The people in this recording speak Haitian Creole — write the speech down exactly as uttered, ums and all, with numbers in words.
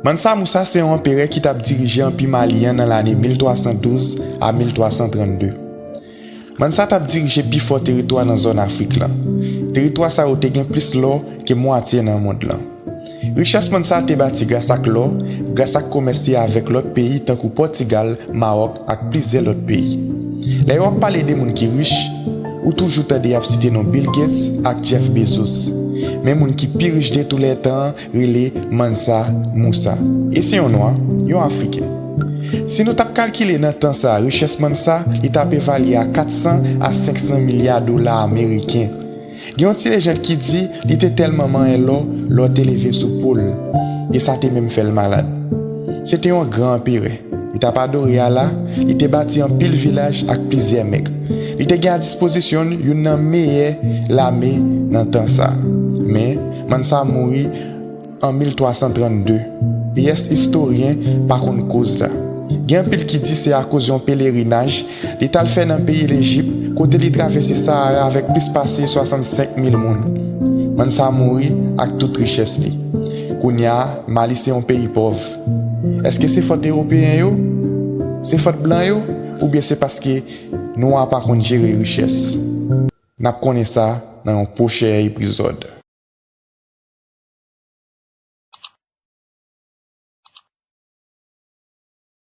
Mansa Musa se yon anperè ki t ap dirije Anpi Mali an nan lane mil twa san douz a mil twa san trannde. Mansa t ap dirije pifò teritwa nan zòn Afrik lan. Teritwa sa yo te gen plis lò ke mwatye nan mond lan. Richès Mansa te bati gras ak lò, gras ak komès li avèk lòt peyi tankou Pòtigal, Mawòk ak plizyè lòt peyi. Lè yo ap pale de moun ki rich, ou toujou tande y ap site non Bill Gates ak Jeff Bezos. Men moun ki pi rich de tou lè tan an rele Mansa Musa. E se yon nwa, yon Afriken. Si nou t ap kalkile nan tan sa a richès Mansa, li t ap evalye a kat san a senk san milya dola ameriken. Gen yon ti lejand ki di li te tèlman manyen lò, lò te leve sou po l, e sa te menm fè l malad. Se te yon gran anperè. Li t ap adore Allah, li te bati anpil vilaj ak plizyè mèk. Li te gen a dispozisyon l youn nan meyè lame nan tan sa a. Men, Mansa mouri an mil twa san trannde. Pyès istoryen pa konn koz la. Gen anpil ki di se akoz yon pelerinaj li t al fè nan peyi Lejip, kote li travèse Sahara avèk plis pase swasannsenk mil moun. Mansa mouri ak tout richès li. Kounye a, Mali se yon peyi pòv. Èske se fòt Ewopeyen yo? Se fòt blan yo? Oubyen se paske nwa pa konn jere richès? N ap konnen sa nan yon pwochen epizòd.